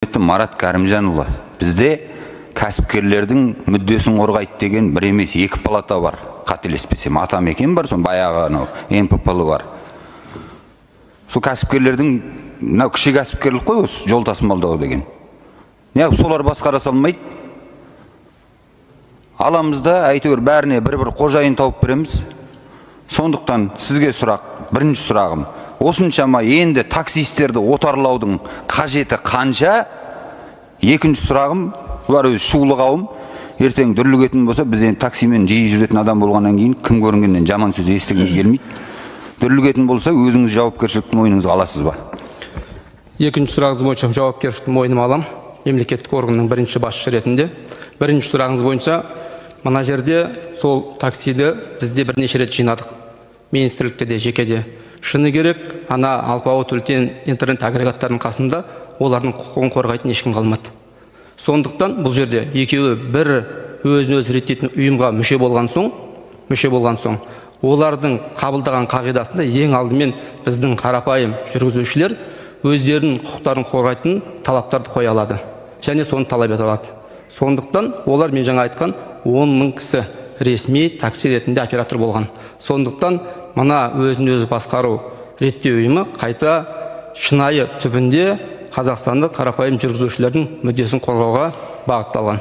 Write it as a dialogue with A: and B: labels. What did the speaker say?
A: Марат Кәрімжанұлы, бізде кәсіпкерлердің мүддесін қорғайды деген бір емес, екі палата бар, қателеспесем. Атамекен бар, соны баяғы анау МППЛ бар. Сол кәсіпкерлердің, мынау кіші кәсіпкерлік қой осы жол тасымалдау деген. Неғып солар басқара салмайды? Аламыз да әйтеуір бәріне бір-бір қожайын тауып береміз. Сондықтан сізге сұрақ, бірінші сұрағым, осыншама енді таксистерді отарлаудың қажеті қанша? Екінші сұрағым, бұлар өзі шулы қауым, ертең дүрлігетін болса, біз енді таксимен жиі жүретін адам болғаннан кейін кім көрінгеннен жаман сөз естігіміз келмейді. Дүрлігетін болса, өзіңіз жауапкершілікті мойныңызға аласыз ба?
B: Екінші сұрағыңыз бойынша жауапкершілікті мойныма аламын, мемлекеттік органның бірінші басшысы ретінде. Бірінші сұрағыңыз бойынша мына жерде сол таксиді бізде бірнеше рет жинадық, министрлікте де, жекеде. Шыны керек, ана алпауыт үлкен интернет агрегаттардың қасында олардың құқығын қорғайтын ешкім қалмады. Сондықтан бұл жерде екеуі бір өзін өзі реттейтін ұйымға мүше болған соң, олардың қабылдаған қағидасында ең алдымен біздің қарапайым жүргізушілер өздерінің құқықтарын қорғайтын талаптарды қоя алады және соны талап ете алады. Сондықтан олар, мен жаңа айтқан 10 мың кісі ресми такси ретінде оператор болған. Сондықтан мына өзін өзі басқару реттеу ұйымы қайта шынайы түбінде қазақстандық қарапайым жүргізушілердің мүддесін қорғауға бағытталған.